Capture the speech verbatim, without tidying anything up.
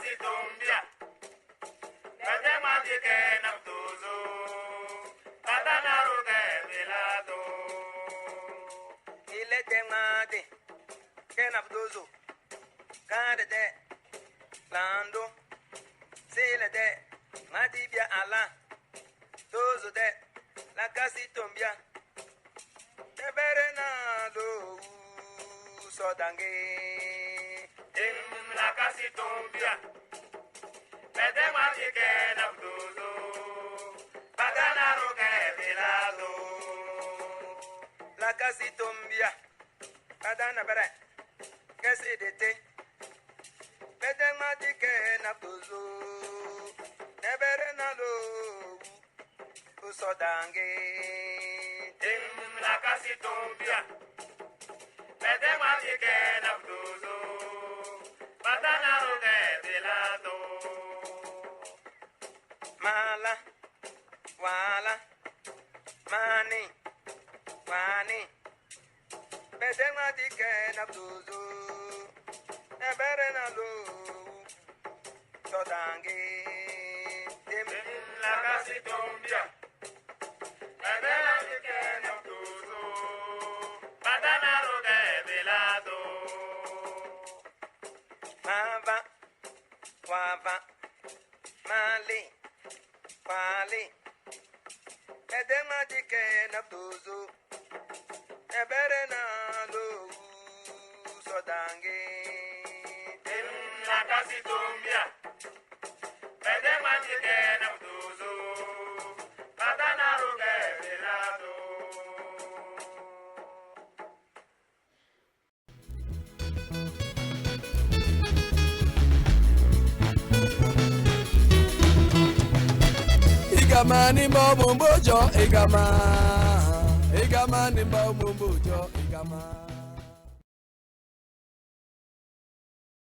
Sitombia. Bete mati ke na budozo. Bata na roge belato. Ile te mati ke na budozo. Kande te lando. Sile te mati bia ala. Tozo te la kasi tombia. Ebere na lo u so dange. Em la kasi tombia. Bete mati ke na budozo. Bata na roge belato. La kasi tombia. Bata na bere. Kesi de te. Bete mati ke na budozo. Ebere na lo u so dange. Em la kasi tombia. Bete mati ke na budozo. Bata na roge belato. Mala, wala, mani, wani. Bete mati ke na budozo. Ebere na lo u so dange. Em la kasi tombia. Bete mati ke na budozo. Bata na roge belato. Mava, wava, mali, wali. Bete mati ke na budozo. Ebere na lo u so dange. Em la kasi tombia. Bete mati ke na budozo. Bata na roge belato. Igama ni mbo mumbo jo igama. Igama ni mbo mumbo jo igama.